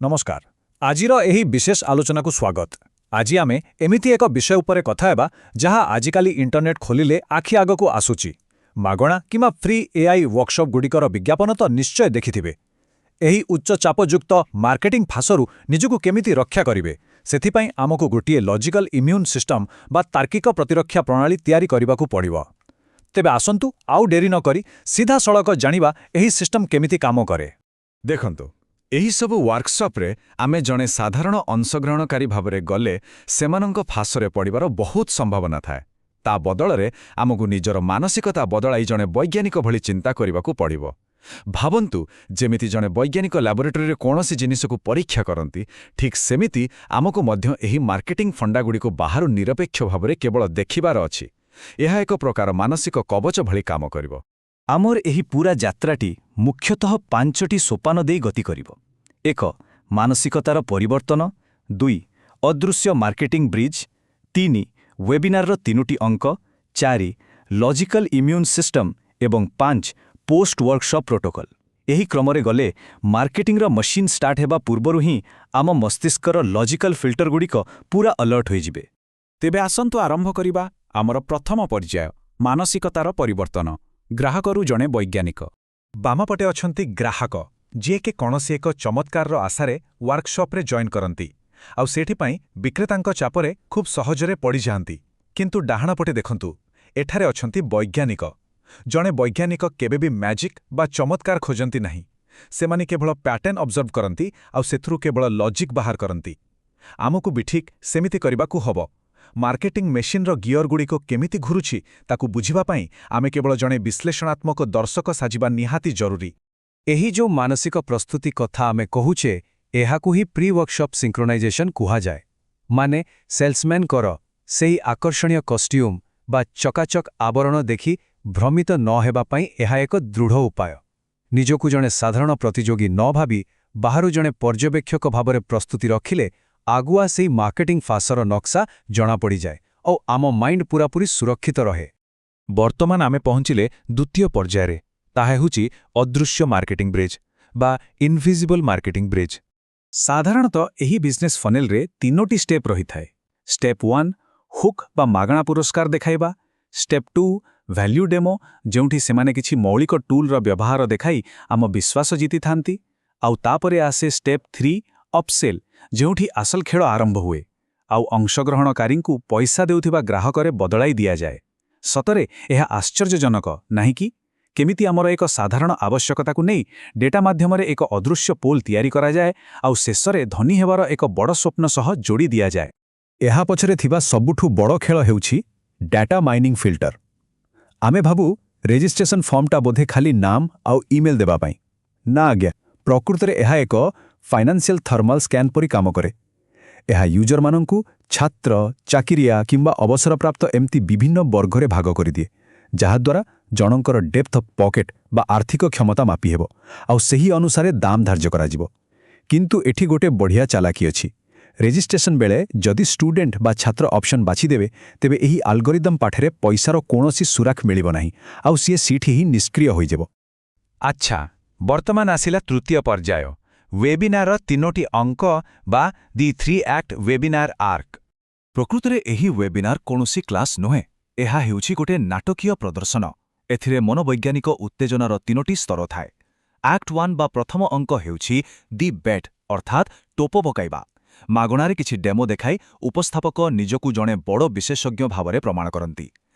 ନମସ୍କାର, ଆଜିର ଏହି ବିଶେଷ ଆଲୋଚନାକୁ ସ୍ୱାଗତ। ଆଜି ଆମେ ଏମିତି ଏକ ବିଷୟ ଉପରେ କଥା ହେବା, ଯାହା ଆଜିକାଲି ଇଣ୍ଟରନେଟ୍ ଖୋଲିଲେ ଆଖି ଆଗକୁ ଆସୁଛି। ମାଗଣା କିମ୍ବା ଫ୍ରି ଏଆଇ ୱାର୍କସପ୍ ଗୁଡ଼ିକର ବିଜ୍ଞାପନ ତ ନିଶ୍ଚୟ ଦେଖିଥିବେ। ଏହି ଉଚ୍ଚ ଚାପଯୁକ୍ତ ମାର୍କେଟିଂ ଫାଶରୁ ନିଜକୁ କେମିତି ରକ୍ଷା କରିବେ, ସେଥିପାଇଁ ଆମକୁ ଗୋଟିଏ ଲଜିକାଲ ଇମ୍ୟୁନ୍ ସିଷ୍ଟମ ବା ତାର୍କିକ ପ୍ରତିରକ୍ଷା ପ୍ରଣାଳୀ ତିଆରି କରିବାକୁ ପଡ଼ିବ। ତେବେ ଆସନ୍ତୁ, ଆଉ ଡେରି ନକରି ସିଧାସଳଖ ଜାଣିବା ଏହି ସିଷ୍ଟମ କେମିତି କାମ କରେ। ଦେଖନ୍ତୁ, ଏହିସବୁ ୱାର୍କସପ୍ରେ ଆମେ ଜଣେ ସାଧାରଣ ଅଂଶଗ୍ରହଣକାରୀ ଭାବରେ ଗଲେ ସେମାନଙ୍କ ଫାଶରେ ପଡ଼ିବାର ବହୁତ ସମ୍ଭାବନା ଥାଏ। ତା ବଦଳରେ ଆମକୁ ନିଜର ମାନସିକତା ବଦଳାଇ ଜଣେ ବୈଜ୍ଞାନିକ ଭଳି ଚିନ୍ତା କରିବାକୁ ପଡ଼ିବ। ଭାବନ୍ତୁ, ଯେମିତି ଜଣେ ବୈଜ୍ଞାନିକ ଲାବୋରେଟୋରୀରେ କୌଣସି ଜିନିଷକୁ ପରୀକ୍ଷା କରନ୍ତି, ଠିକ୍ ସେମିତି ଆମକୁ ମଧ୍ୟ ଏହି ମାର୍କେଟିଂ ଫଣ୍ଡାଗୁଡ଼ିକୁ ବାହାରୁ ନିରପେକ୍ଷ ଭାବରେ କେବଳ ଦେଖିବାର ଅଛି। ଏହା ଏକ ପ୍ରକାର ମାନସିକ କବଚ ଭଳି କାମ କରିବ। ଆମର ଏହି ପୂରା ଯାତ୍ରାଟି ମୁଖ୍ୟତଃ ପାଞ୍ଚଟି ସୋପାନ ଦେଇ ଗତି କରିବ। 1, ମାନସିକତାର ପରିବର୍ତ୍ତନ। 2, ଅଦୃଶ୍ୟ ମାର୍କେଟିଂ ବ୍ରିଜ୍। 3, ୱେବିନାରର ତିନୋଟି ଅଙ୍କ। 4, ଲଜିକାଲ ଇମ୍ୟୁନ୍ ସିଷ୍ଟମ ଏବଂ 5, ପୋଷ୍ଟ ୱାର୍କସପ୍ ପ୍ରୋଟୋକଲ୍। ଏହି କ୍ରମରେ ଗଲେ ମାର୍କେଟିଂର ମେସିନ୍ ଷ୍ଟାର୍ଟ ହେବା ପୂର୍ବରୁ ହିଁ ଆମ ମସ୍ତିଷ୍କର ଲଜିକାଲ ଫିଲ୍ଟରଗୁଡ଼ିକ ପୂରା ଆଲର୍ଟ ହୋଇଯିବେ। ତେବେ ଆସନ୍ତୁ ଆରମ୍ଭ କରିବା ଆମର ପ୍ରଥମ ପର୍ଯ୍ୟାୟ, ମାନସିକତାର ପରିବର୍ତ୍ତନ, ଗ୍ରାହକରୁ ଜଣେ ବୈଜ୍ଞାନିକ। ବାମପଟେ ଅଛନ୍ତି ଗ୍ରାହକ, ଯିଏକି କୌଣସି ଏକ ଚମତ୍କାରର ଆଶାରେ ୱାର୍କସପ୍ରେ ଜଏନ୍ କରନ୍ତି ଆଉ ସେଇଥିପାଇଁ ବିକ୍ରେତାଙ୍କ ଚାପରେ ଖୁବ୍ ସହଜରେ ପଡ଼ିଯାଆନ୍ତି। କିନ୍ତୁ ଡାହାଣ ପଟେ ଦେଖନ୍ତୁ, ଏଠାରେ ଅଛନ୍ତି ବୈଜ୍ଞାନିକ। ଜଣେ ବୈଜ୍ଞାନିକ କେବେ ବି ମ୍ୟାଜିକ୍ ବା ଚମତ୍କାର ଖୋଜନ୍ତି ନାହିଁ। ସେମାନେ କେବଳ ପ୍ୟାଟର୍ନ ଅବଜର୍ଭ କରନ୍ତି ଆଉ ସେଥିରୁ କେବଳ ଲଜିକ୍ ବାହାର କରନ୍ତି। ଆମକୁ ବି ଠିକ୍ ସେମିତି କରିବାକୁ ହବ। ମାର୍କେଟିଂ ମେସିନ୍ର ଗିଅରଗୁଡ଼ିକ କେମିତି ଘୁରୁଛି, ତାକୁ ବୁଝିବା ପାଇଁ ଆମେ କେବଳ ଜଣେ ବିଶ୍ଳେଷଣାତ୍ମକ ଦର୍ଶକ ସାଜିବା ନିହାତି ଜରୁରୀ। ଏହି ଯେଉଁ ମାନସିକ ପ୍ରସ୍ତୁତି କଥା ଆମେ କହୁଛେ, ଏହାକୁ ହିଁ ପ୍ରି ୱାର୍କସପ୍ ସିଙ୍କ୍ରୋନାଇଜେସନ୍ କୁହାଯାଏ। ମାନେ ସେଲ୍ସମ୍ୟାନଙ୍କର ସେହି ଆକର୍ଷଣୀୟ କଷ୍ଟ୍ୟୁମ୍ ବା ଚକାଚକ ଆବରଣ ଦେଖି ଭ୍ରମିତ ନ ହେବା ପାଇଁ ଏହା ଏକ ଦୃଢ଼ ଉପାୟ। ନିଜକୁ ଜଣେ ସାଧାରଣ ପ୍ରତିଯୋଗୀ ନ ଭାବି ବାହାରୁ ଜଣେ ପର୍ଯ୍ୟବେକ୍ଷକ ଭାବରେ ପ୍ରସ୍ତୁତି ରଖିଲେ ଆଗୁଆ ସେଇ ମାର୍କେଟିଂ ଫାଶର ନକ୍ସା ଜଣାପଡ଼ିଯାଏ ଆଉ ଆମ ମାଇଣ୍ଡ ପୂରାପୂରି ସୁରକ୍ଷିତ ରହେ। ବର୍ତ୍ତମାନ ଆମେ ପହଞ୍ଚିଲେ ଦ୍ୱିତୀୟ ପର୍ଯ୍ୟାୟରେ। ତାହା ହେଉଛି ଅଦୃଶ୍ୟ ମାର୍କେଟିଂ ବ୍ରିଜ୍ ବା ଇନଭିଜିବଲ୍ ମାର୍କେଟିଂ ବ୍ରିଜ୍। ସାଧାରଣତଃ ଏହି ବିଜନେସ୍ ଫନେଲରେ ତିନୋଟି ଷ୍ଟେପ୍ ରହିଥାଏ। ଷ୍ଟେପ୍ 1, ହୁକ୍ ବା ମାଗଣା ପୁରସ୍କାର ଦେଖାଇବା। ଷ୍ଟେପ୍ 2, ଭ୍ୟାଲ୍ୟୁ ଡେମୋ, ଯେଉଁଠି ସେମାନେ କିଛି ମୌଳିକ ଟୁଲ୍ର ବ୍ୟବହାର ଦେଖାଇ ଆମ ବିଶ୍ୱାସ ଜିତିଥାନ୍ତି। ଆଉ ତାପରେ ଆସେ ଷ୍ଟେପ୍ 3, ଅପସେଲ୍, ଯେଉଁଠି ଅସଲ ଖେଳ ଆରମ୍ଭ ହୁଏ ଆଉ ଅଂଶଗ୍ରହଣକାରୀଙ୍କୁ ପଇସା ଦେଉଥିବା ଗ୍ରାହକରେ ବଦଳାଇ ଦିଆଯାଏ। ସତରେ ଏହା ଆଶ୍ଚର୍ଯ୍ୟଜନକ, ନାହିଁ କି? କେମିତି ଆମର ଏକ ସାଧାରଣ ଆବଶ୍ୟକତାକୁ ନେଇ ଡେଟା ମାଧ୍ୟମରେ ଏକ ଅଦୃଶ୍ୟ ପୋଲ ତିଆରି କରାଯାଏ ଆଉ ଶେଷରେ ଧନୀ ହେବାର ଏକ ବଡ଼ ସ୍ୱପ୍ନ ସହ ଯୋଡ଼ି ଦିଆଯାଏ। ଏହା ପଛରେ ଥିବା ସବୁଠୁ ବଡ଼ ଖେଳ ହେଉଛି ଡାଟା ମାଇନିଂ ଫିଲ୍ଟର। ଆମେ ଭାବୁ ରେଜିଷ୍ଟ୍ରେସନ ଫର୍ମଟା ବୋଧେ ଖାଲି ନାମ ଆଉ ଇମେଲ୍ ଦେବା ପାଇଁ। ନା ଆଜ୍ଞା, ପ୍ରକୃତରେ ଏହା ଏକ ଫାଇନାନ୍ସିଆଲ ଥର୍ମାଲ ସ୍କାନ୍ ପରି କାମ କରେ। ଏହା ୟୁଜରମାନଙ୍କୁ ଛାତ୍ର, ଚାକିରିଆ କିମ୍ବା ଅବସରପ୍ରାପ୍ତ, ଏମିତି ବିଭିନ୍ନ ବର୍ଗରେ ଭାଗ କରିଦିଏ, ଯାହାଦ୍ୱାରା ଜଣଙ୍କର ଡେପ୍ଥ ଅଫ୍ ପକେଟ୍ ବା ଆର୍ଥିକ କ୍ଷମତା ମାପି ହେବ ଆଉ ସେହି ଅନୁସାରେ ଦାମ ଧାର୍ଯ୍ୟ କରାଯିବ। କିନ୍ତୁ ଏଠି ଗୋଟେ ବଢ଼ିଆ ଚାଲାକି ଅଛି। ରେଜିଷ୍ଟ୍ରେସନ ବେଳେ ଯଦି ଷ୍ଟୁଡେଣ୍ଟ ବା ଛାତ୍ର ଅପସନ୍ ବାଛିଦେବେ, ତେବେ ଏହି ଆଲଗୋରିଦମ୍ ପାଖରେ ପଇସାର କୌଣସି ସୁରାକ ମିଳିବ ନାହିଁ ଆଉ ସିଏ ସେଇଠି ହିଁ ନିଷ୍କ୍ରିୟ ହୋଇଯିବ। ଆଚ୍ଛା, ବର୍ତ୍ତମାନ ଆସିଲା ତୃତୀୟ ପର୍ଯ୍ୟାୟ, ୱେବିନାରର ତିନୋଟି ଅଙ୍କ ବା the three act webinar arc. ପ୍ରକୃତରେ ଏହି ୱେବିନାର କୌଣସି କ୍ଲାସ୍ ନୁହେଁ। ଏହା ହେଉଛି ଗୋଟିଏ ନାଟକୀୟ ପ୍ରଦର୍ଶନ। ଏଥିରେ ମନୋବୈଜ୍ଞାନିକ ଉତ୍ତେଜନାର ତିନୋଟି ସ୍ତର ଥାଏ। ଆକ୍ଟ 1 ବା ପ୍ରଥମ ଅଙ୍କ ହେଉଛି ଦି ବେଟ୍, ଅର୍ଥାତ୍ ଟୋପ ପକାଇବା। ମାଗଣାରେ କିଛି ଡେମୋ ଦେଖାଇ ଉପସ୍ଥାପକ ନିଜକୁ ଜଣେ ବଡ଼ ବିଶେଷଜ୍ଞ ଭାବରେ ପ୍ରମାଣ କରନ୍ତି।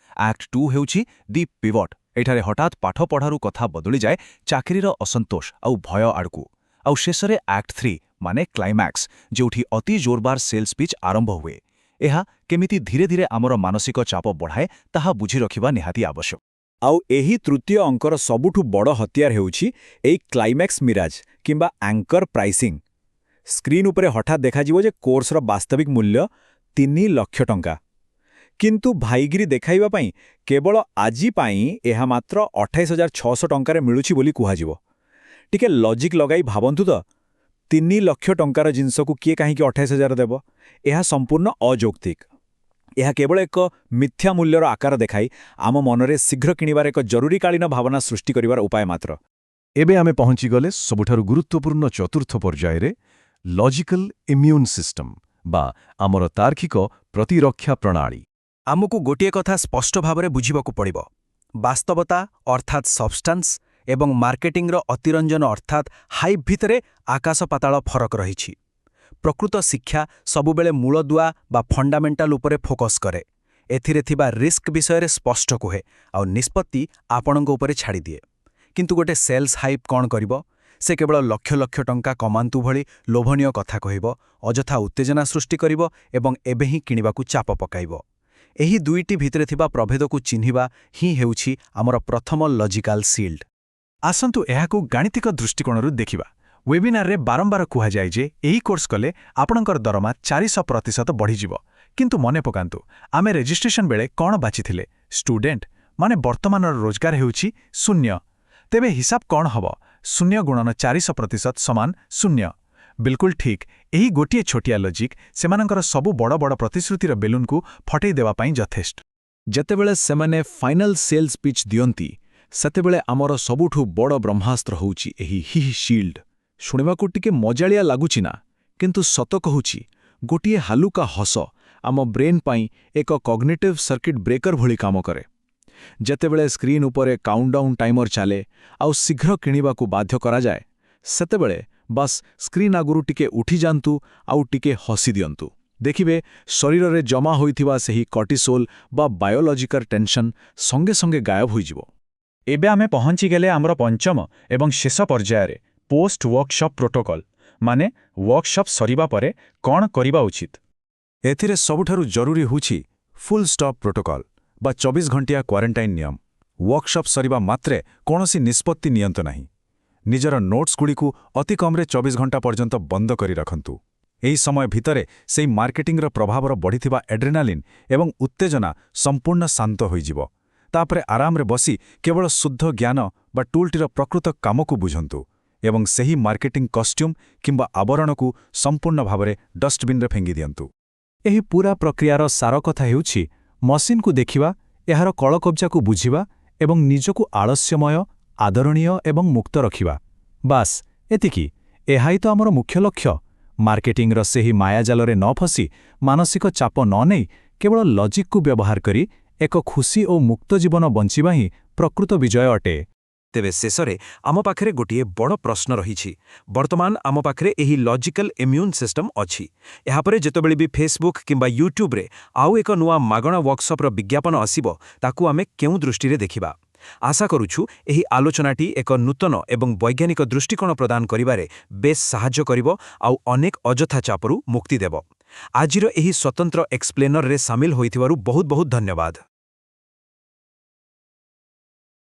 ଆକ୍ଟ 2 ହେଉଛି ଦି ପିଭଟ୍। ଏଠାରେ ହଠାତ୍ ପାଠପଢ଼ାରୁ କଥା ବଦଳିଯାଏ ଚାକିରିର ଅସନ୍ତୋଷ ଆଉ ଭୟ ଆଡ଼କୁ। ଆଉ ଶେଷରେ ଆକ୍ଟ 3, ମାନେ କ୍ଲାଇମ୍ୟାକ୍ସ, ଯେଉଁଠି ଅତି ଜୋରଦାର ସେଲ୍ସ ସ୍ପିଚ୍ ଆରମ୍ଭ ହୁଏ। ଏହା କେମିତି ଧୀରେ ଧୀରେ ଆମର ମାନସିକ ଚାପ ବଢ଼ାଏ, ତାହା ବୁଝି ରଖିବା ନିହାତି ଆବଶ୍ୟକ। ଆଉ ଏହି ତୃତୀୟ ଅଙ୍କର ସବୁଠୁ ବଡ଼ ହତିଆର ହେଉଛି ଏଇ କ୍ଲାଇମ୍ୟାକ୍ସ ମିରାଜ କିମ୍ବା ଆଙ୍କର ପ୍ରାଇସିଂ। ସ୍କ୍ରିନ୍ ଉପରେ ହଠାତ୍ ଦେଖାଯିବ ଯେ କୋର୍ସର ବାସ୍ତବିକ ମୂଲ୍ୟ 3 ଲକ୍ଷ ଟଙ୍କା, କିନ୍ତୁ ଭାଇଗିରି ଦେଖାଇବା ପାଇଁ କେବଳ ଆଜି ପାଇଁ ଏହା ମାତ୍ର 28,600 ଟଙ୍କାରେ ମିଳୁଛି ବୋଲି କୁହାଯିବ। ଟିକେ ଲଜିକ୍ ଲଗାଇ ଭାବନ୍ତୁ ତ, 3 ଲକ୍ଷ ଟଙ୍କାର ଜିନିଷକୁ କିଏ କାହିଁକି 28,000 ଦେବ? ଏହା ସମ୍ପୂର୍ଣ୍ଣ ଅଯୌକ୍ତିକ। ଏହା କେବଳ ଏକ ମିଥ୍ୟା ମୂଲ୍ୟର ଆକାର ଦେଖାଇ ଆମ ମନରେ ଶୀଘ୍ର କିଣିବାର ଏକ ଜରୁରୀକାଳୀନ ଭାବନା ସୃଷ୍ଟି କରିବାର ଉପାୟ ମାତ୍ର। ଏବେ ଆମେ ପହଞ୍ଚିଗଲେ ସବୁଠାରୁ ଗୁରୁତ୍ୱପୂର୍ଣ୍ଣ ଚତୁର୍ଥ ପର୍ଯ୍ୟାୟରେ, ଲଜିକାଲ ଇମ୍ୟୁନ୍ ସିଷ୍ଟମ ବା ଆମର ତାର୍କିକ ପ୍ରତିରକ୍ଷା ପ୍ରଣାଳୀ। ଆମକୁ ଗୋଟିଏ କଥା ସ୍ପଷ୍ଟ ଭାବରେ ବୁଝିବାକୁ ପଡ଼ିବ। ବାସ୍ତବତା ଅର୍ଥାତ୍ ସବଷ୍ଟାନ୍ସ ଏବଂ ମାର୍କେଟିଂର ଅତିରଞ୍ଜନ ଅର୍ଥାତ୍ ହାଇପ୍ ଭିତରେ ଆକାଶ ପାତାଳ ଫରକ ରହିଛି। ପ୍ରକୃତ ଶିକ୍ଷା ସବୁବେଳେ ମୂଳଦୁଆ ବା ଫଣ୍ଡାମେଣ୍ଟାଲ ଉପରେ ଫୋକସ୍ କରେ। ଏଥିରେ ଥିବା ରିସ୍କ ବିଷୟରେ ସ୍ପଷ୍ଟ କୁହେ ଆଉ ନିଷ୍ପତ୍ତି ଆପଣଙ୍କ ଉପରେ ଛାଡ଼ିଦିଏ। କିନ୍ତୁ ଗୋଟେ ସେଲ୍ସ ହାଇପ୍ କ'ଣ କରିବ? ସେ କେବଳ ଲକ୍ଷ ଲକ୍ଷ ଟଙ୍କା କମାନ୍ତୁ ଭଳି ଲୋଭନୀୟ କଥା କହିବ, ଅଯଥା ଉତ୍ତେଜନା ସୃଷ୍ଟି କରିବ ଏବଂ ଏବେ ହିଁ କିଣିବାକୁ ଚାପ ପକାଇବ। ଏହି ଦୁଇଟି ଭିତରେ ଥିବା ପ୍ରଭେଦକୁ ଚିହ୍ନିବା ହିଁ ହେଉଛି ଆମର ପ୍ରଥମ ଲଜିକାଲ ସିଲ୍ଡ। ଆସନ୍ତୁ ଏହାକୁ ଗାଣିତିକ ଦୃଷ୍ଟିକୋଣରୁ ଦେଖିବା। ୱେବିନାରରେ ବାରମ୍ବାର କୁହାଯାଏ ଯେ ଏହି କୋର୍ସ କଲେ ଆପଣଙ୍କର ଦରମା 400% ବଢ଼ିଯିବ। କିନ୍ତୁ ମନେ ପକାନ୍ତୁ, ଆମେ ରେଜିଷ୍ଟ୍ରେସନ ବେଳେ କ'ଣ ବାଛିଥିଲେ? ଷ୍ଟୁଡେଣ୍ଟ, ମାନେ ବର୍ତ୍ତମାନର ରୋଜଗାର ହେଉଛି ଶୂନ୍ୟ। ତେବେ ହିସାବ କ'ଣ ହେବ? ଶୂନ୍ୟ ଗୁଣନ 400% ସମାନ ଶୂନ୍ୟ। ବିଲକୁଲ ଠିକ୍। ଏହି ଗୋଟିଏ ଛୋଟିଆ ଲଜିକ୍ ସେମାନଙ୍କର ସବୁ ବଡ଼ ବଡ଼ ପ୍ରତିଶ୍ରୁତିର ବେଲୁନକୁ ଫଟେଇ ଦେବା ପାଇଁ ଯଥେଷ୍ଟ। ଯେତେବେଳେ ସେମାନେ ଫାଇନାଲ ସେଲ୍ସ ପିଚ୍ ଦିଅନ୍ତି, ସେତେବେଳେ ଆମର ସବୁଠୁ ବଡ଼ ବ୍ରହ୍ମାସ୍ତ୍ର ହେଉଛି ଏହି ହି ଶିଲ୍ଡ। ଶୁଣିବାକୁ ଟିକେ ମଜାଳିଆ ଲାଗୁଛି ନା? କିନ୍ତୁ ସତ କହୁଛି, ଗୋଟିଏ ହାଲୁକା ହସ ଆମ ବ୍ରେନ୍ ପାଇଁ ଏକ କଗ୍ନିଟିଭ୍ ସର୍କିଟ୍ ବ୍ରେକର ଭଳି କାମ କରେ। ଯେତେବେଳେ ସ୍କ୍ରିନ୍ ଉପରେ କାଉଣ୍ଟଡାଉନ୍ ଟାଇମର ଚାଲେ ଆଉ ଶୀଘ୍ର କିଣିବାକୁ ବାଧ୍ୟ କରାଯାଏ, ସେତେବେଳେ ବାସ୍ ସ୍କ୍ରିନ୍ ଆଗରୁ ଟିକେ ଉଠିଯାଆନ୍ତୁ ଆଉ ଟିକେ ହସି ଦିଅନ୍ତୁ। ଦେଖିବେ, ଶରୀରରେ ଜମା ହୋଇଥିବା ସେହି କର୍ଟିସୋଲ ବା ବାୟୋଲଜିକାଲ ଟେନସନ୍ ସଙ୍ଗେ ସଙ୍ଗେ ଗାୟବ ହୋଇଯିବ। ଏବେ ଆମେ ପହଞ୍ଚିଗଲେ ଆମର ପଞ୍ଚମ ଏବଂ ଶେଷ ପର୍ଯ୍ୟାୟରେ, ପୋଷ୍ଟ ୱାର୍କଶପ୍ ପ୍ରୋଟୋକଲ୍, ମାନେ ୱାର୍କଶପ୍ ସରିବା ପରେ କ'ଣ କରିବା ଉଚିତ। ଏଥିରେ ସବୁଠାରୁ ଜରୁରୀ ହେଉଛି ଫୁଲ୍ ଷ୍ଟପ୍ ପ୍ରୋଟୋକଲ୍ ବା 24 ଘଣ୍ଟିଆ କ୍ୱାରେଣ୍ଟାଇନ୍ ନିୟମ। ୱାର୍କଶପ୍ ସରିବା ମାତ୍ରେ କୌଣସି ନିଷ୍ପତ୍ତି ନିଅନ୍ତୁ ନାହିଁ। ନିଜର ନୋଟ୍ସଗୁଡ଼ିକୁ ଅତି କମ୍ରେ 24 ଘଣ୍ଟା ପର୍ଯ୍ୟନ୍ତ ବନ୍ଦ କରି ରଖନ୍ତୁ। ଏହି ସମୟ ଭିତରେ ସେହି ମାର୍କେଟିଂର ପ୍ରଭାବର ବଢ଼ିଥିବା ଏଡ୍ରେନାଲିନ୍ ଏବଂ ଉତ୍ତେଜନା ସମ୍ପୂର୍ଣ୍ଣ ଶାନ୍ତ ହୋଇଯିବ। ତାପରେ ଆରାମରେ ବସି କେବଳ ଶୁଦ୍ଧ ଜ୍ଞାନ ବା ଟୁଲ୍ଟିର ପ୍ରକୃତ କାମକୁ ବୁଝନ୍ତୁ ଏବଂ ସେହି ମାର୍କେଟିଂ କଷ୍ଟ୍ୟୁମ୍ କିମ୍ବା ଆବରଣକୁ ସମ୍ପୂର୍ଣ୍ଣ ଭାବରେ ଡଷ୍ଟବିନ୍ରେ ଫିଙ୍ଗି ଦିଅନ୍ତୁ। ଏହି ପୂରା ପ୍ରକ୍ରିୟାର ସାର କଥା ହେଉଛି, ମସିନ୍କୁ ଦେଖିବା, ଏହାର କଳକବ୍ଜାକୁ ବୁଝିବା ଏବଂ ନିଜକୁ ଆଳସ୍ୟମୟ, ଆଦରଣୀୟ ଏବଂ ମୁକ୍ତ ରଖିବା। ବାସ୍, ଏତିକି। ଏହା ହିଁ ତ ଆମର ମୁଖ୍ୟ ଲକ୍ଷ୍ୟ। ମାର୍କେଟିଂର ସେହି ମାୟାଜାଲରେ ନ ଫସି, ମାନସିକ ଚାପ ନ ନେଇ, କେବଳ ଲଜିକ୍କୁ ବ୍ୟବହାର କରି ଏକ ଖୁସି ଓ ମୁକ୍ତ ଜୀବନ ବଞ୍ଚିବା ହିଁ ପ୍ରକୃତ ବିଜୟ ଅଟେ। ତେବେ ଶେଷରେ ଆମ ପାଖରେ ଗୋଟିଏ ବଡ଼ ପ୍ରଶ୍ନ ରହିଛି। ବର୍ତ୍ତମାନ ଆମ ପାଖରେ ଏହି ଲଜିକାଲ ଇମ୍ୟୁନ୍ ସିଷ୍ଟମ ଅଛି। ଏହାପରେ ଯେତେବେଳେ ବି ଫେସବୁକ୍ କିମ୍ବା ୟୁଟ୍ୟୁବରେ ଆଉ ଏକ ନୂଆ ମାଗଣା ୱାର୍କସପ୍ର ବିଜ୍ଞାପନ ଆସିବ, ତାକୁ ଆମେ କେଉଁ ଦୃଷ୍ଟିରେ ଦେଖିବା? ଆଶା କରୁଛୁ, ଏହି ଆଲୋଚନାଟି ଏକ ନୂତନ ଏବଂ ବୈଜ୍ଞାନିକ ଦୃଷ୍ଟିକୋଣ ପ୍ରଦାନ କରିବାରେ ବେଶ୍ ସାହାଯ୍ୟ କରିବ ଆଉ ଅନେକ ଅଯଥା ଚାପରୁ ମୁକ୍ତି ଦେବ। ଆଜିର ଏହି ସ୍ୱତନ୍ତ୍ର ଏକ୍ସପ୍ଲେନରରେ ସାମିଲ ହୋଇଥିବାରୁ ବହୁତ ବହୁତ ଧନ୍ୟବାଦ।